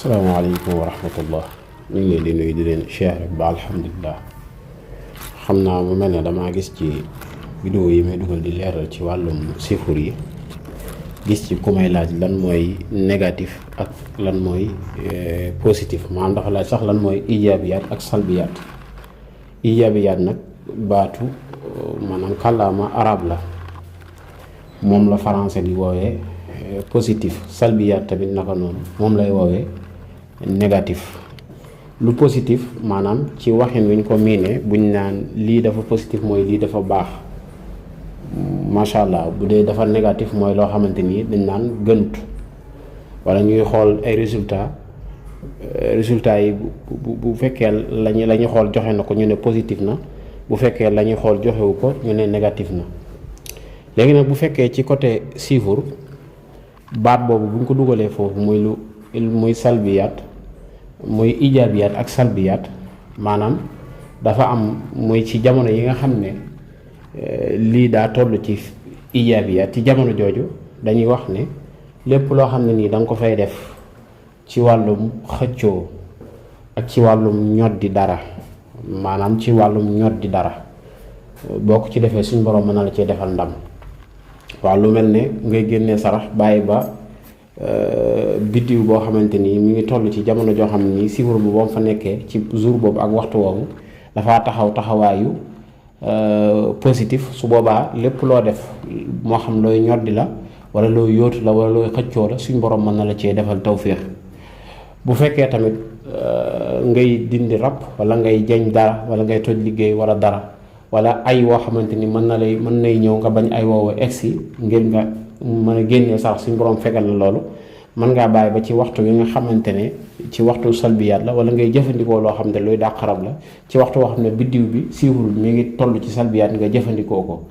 asalaamaaleykum wa rahmatullah ñu ngi leen di nuyu di leen cheikh rek ba alhamdulilah. xam naa mu mel ne damaa gis ci vidéo yi may dugal di leeral ci wàllum sifur yi gis ci ku may laaj lan mooy négatif ak lan mooy positif maanaam dafa laaj sax lan mooy ijaabiyaat ak salbiyaat. ijaabiyaat nag baatu maanaam kàllaama arab la, moom la français di woowee positif. salbiyaat tamit naka noonu moom lay woowee négatif. lu positif maanaam ci waxin wi ñu ko miine buñ naan lii dafa positif mooy lii dafa baax macha allah. bu dee dafa négatif mooy loo xamante ni dañ naan gënut, wala ñuy xool ay résultats yi bu fekkee la ñuy xool joxe na ko ñu ne positif na, bu fekkee la ñuy xool joxewu ko ñu ne négatif na. léegi nag bu fekkee ci côté chiffre baat boobu bu ñu ko dugalee foofu muy salbiyaat muy ijaabiyaat ak salbiyaat, maanaam dafa am muy ci jamono yi nga xam ne lii daa toll ci ijaabiyaat. ci jamono jooju dañuy wax ne lépp loo xam ne nii da nga ko fay def ci wàllum xëccoo ak ci wàllum ñoddi dara, maanaam ci wàllum ñoddi dara boo ko ci defee suñ borom mën na la cee defal ndam. waaw lu mel ne ngay génnee sarax bàyyi ba biddiw boo xamante ni mi ngi toll ci jamono joo xam ne nii sifur bu boo fa nekkee ci jour boobu ak waxtu woowu dafaa taxawaayu positif. su boobaa lépp loo def moo xam looy ñoddi la wala looy yóotu la wala looy xëccoo la suñ borom mën na la cee defal tawféex. bu fekkee tamit ngay dindi rab wala ngay jeñ dara wala ngay toj liggéey wala dara wala ay woo xamante ni mën nay ñëw nga bañ ay woowu egsi ngir nga mën a génnee sax suñ borom fegal la loolu. mën ngaa bàyyi ba ci waxtu wi nga xamante ne ci waxtu salbiyaat la, wala ngay jëfandikoo loo xam ne luy dàq rab la ci waxtu woo xam ne biddiw bi siiwul mi ngi toll ci salbiyaat nga jëfandikoo ko.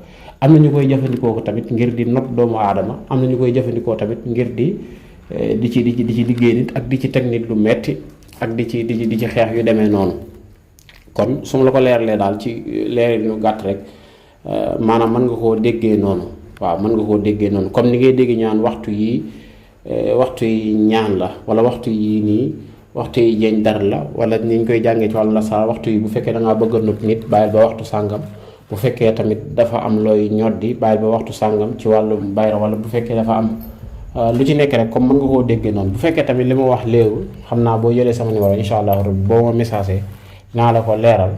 am na ñu koy jëfandikoo ko tamit ngir di not doomu aadama, am na ñu koy jëfandikoo tamit ngir di ci liggéey nit ak di ci teg nit lu metti ak di ci xeex yu demee noonu. kon su ma la ko leeralee daal ci leer ñu gàtt rek maanaam mën nga koo déggee noonu. waaw mën nga koo déggee noonu comme ni ngay dégg ñaan waxtu yi ñaan la, wala waxtu yi nii waxtu yi jeeñ dara la, wala ni ñu koy jàngee ci wàllu la sa waxtu yi bu fekkee da ngaa bëgg a nopp nit bàyyil ba waxtu sàngam. bu fekkee tamit dafa am looy ñoddi bàyyil ba waxtu sàngam ci wàllu bayra, wala bu fekkee dafa am lu ci nekk rek comme mën nga koo déggee noonu. bu fekkee tamit li ma wax léegi xam naa boo jëlee sama numéro incha allah rabbi boo ma messagé naa la ko leeral,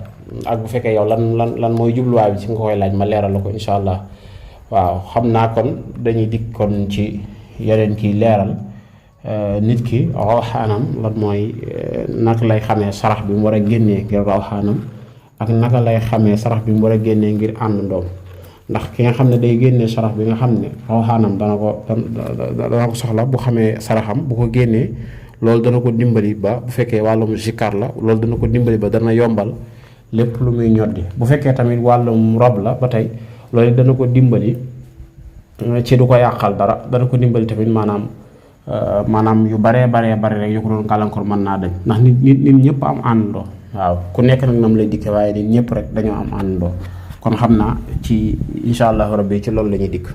ak bu fekkee yow lan mooy jubluwaay bi ci nga koy laaj ma leeral la ko incha allah. waaw xam naa kon dañuy dikk kon ci yeneen kii leeral nit ki rawxaanam lan mooy naka lay xamee sarax bi mu war a génnee ngir rawxaanam, ak naka lay xamee sarax bi mu war a génnee ngir ànd ndoom. ndax ki nga xam ne day génnee sarax bi nga xam ne rawxaanam dana ko soxla, bu xamee saraxam bu ko génnee loolu dana ko dimbali ba bu fekkee wàllum zikar la loolu dana ko dimbali ba dana yombal lépp lu muy ñoddi. bu fekkee tamit wàllum rob la ba tey loolu dana ko dimbali ci du ko yàqal dara, dana ko dimbali tamit maanaam yu baree rek yu ko doon gàllankoor mën naa dañ. ndax nit ñëpp am àndandoo. waaw ku nekk nag nam lay dikke waaye nit ñëpp rek dañoo am àndandoo. kon xam naa ci incha allahu rabbi ci loolu la ñuy dikk.